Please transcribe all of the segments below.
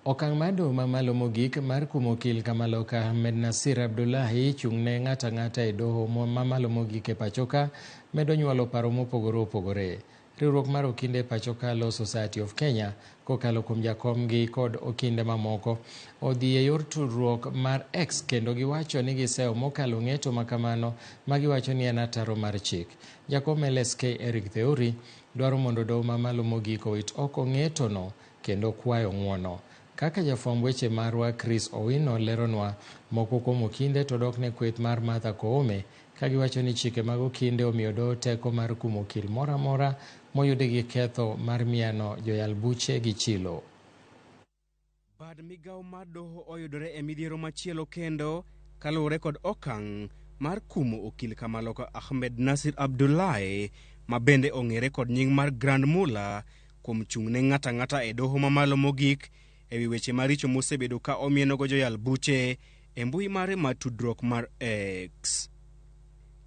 Okang' mar doho mamalo mogik mar kumo okil Kamaloka Ahmednasir Abdullahi chung' ne ng'ato ang'ata e doho mamalo mogik e pachoka medo nyuolo paro mopogore opogore. Riwruok mar okinde e pachoka Law Society of Kenya kokalo kuom jakomgi kod okinde mamoko odhi e yor tudruok mar X kendo giwacho ni giseyo mokalo ng'eto makamano ma giwacho ni en ataro mar chik. Jakom LSK Eric Theuri dwaro mondo doho mamalo mogik owit oko ng'etono kendo kwayo ng'uono. Kaka jafwamb weche marwa Chris Owino leronwa, moko kuom okinde to dok ne kweth mar Martha Koome ka giwacho ni chike mag okinde omiyo doho teko mar kumo okil moro amora moyudi gi ketho mar miano joyal buche gi chilo. Bad migawo mar doho oyudore e midhiero machielo kendo kaluwore kod okang' mar kumo okil Kamaloka Ahmed Nasir Abdullahi ma bende ong'ere kod nying mar Grand Mullah kuom chung' ne ng'ato ang'ata e doho mamalo mogik ewi weche maricho mosebedo ka omienogo joyal buche e mbui mare mar tudruok mar X.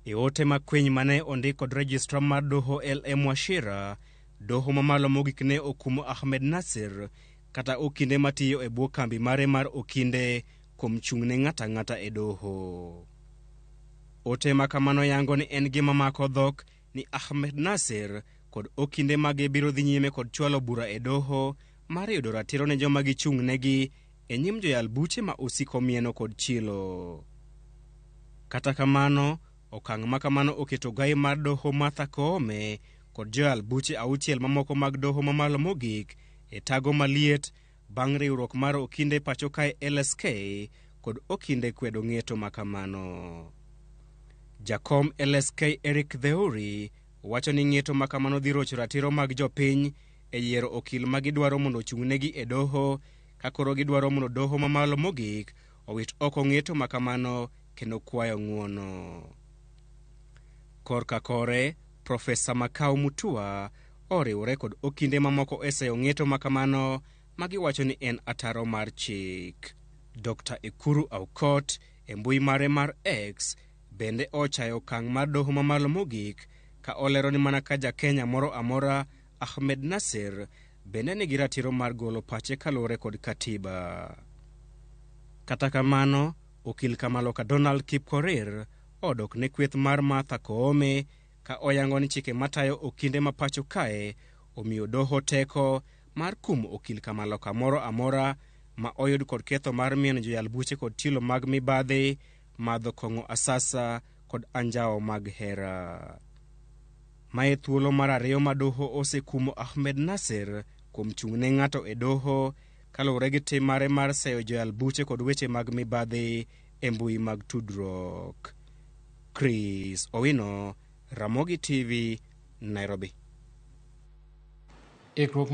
E ote makwiny mane ondik kod rejistra mar doho LM Wachira, doho mamalo mogik ne okumo Ahmed Nasir kata okinde matiyo e bwo kambi mare mar okinde kuom chung' ne ng'ato ang'ata e doho. Ote ma kamano yango ni en gima mako dhok ni Ahmed Nasir kod okinde mage biro dhi nyime kod chwalo bura e doho mar yudo ratiro ne joma gichung' negi e nyim joyal buche ma osiko mieno kod chilo. Kata kamano, okang' ma kamano oketo gai mar doho Martha Koome kod joyal buche auchiel mamoko mag doho mamalo mogik e tago maliet bang' riwruok mar okinde pacho kae LSK kod okinde kwedo ng'eto ma kamano. Jakom LSK Eric Theuri wacho ni ng'eto ma kamano dhi rocho ratiro mag jopiny e yiero okil ma gidwaro mondo ochung'negi e doho ka koro gidwaro mondo doho mamalo mogik owit oko ng'eto ma kamano kendo kwayo ng'uono. Korka kore, Profesa Makau Mutua oriwore kod okinde mamoko e seyo ng'eto ma kamano ma giwacho ni en ataro mar chik. Dr. Ekuru Aukot e mbui mare mar X bende ochayo okang' mar doho mamalo mogik ka olero ni mana ka ja Kenya moro amora Ahmed Nasir bende nigi ratiro mar golo pache kaluwore kod katiba. Kata kamano, okil Kamaloka Donald Kipkorir odok ne kweth mar Martha Koome ka oyango ni chike matayo okinde ma pacho kae omiyo doho teko mar kumo okil Kamaloka moro amora ma oyud kod ketho mar mieno joyal buche kod chilo mag mibadhi, madho kong'o asasa kod anjawo mag hera. Mae thuolo mar ariyo ma doho osekumo Ahmed Nasir kuom chung' ne ng'ato e doho kaluwore gi tim mare mar seyo joyal buche kod weche mag mibadhi e mbui mag tudruok. Chris Owino, Ramogi TV, Nairobi. Ikruok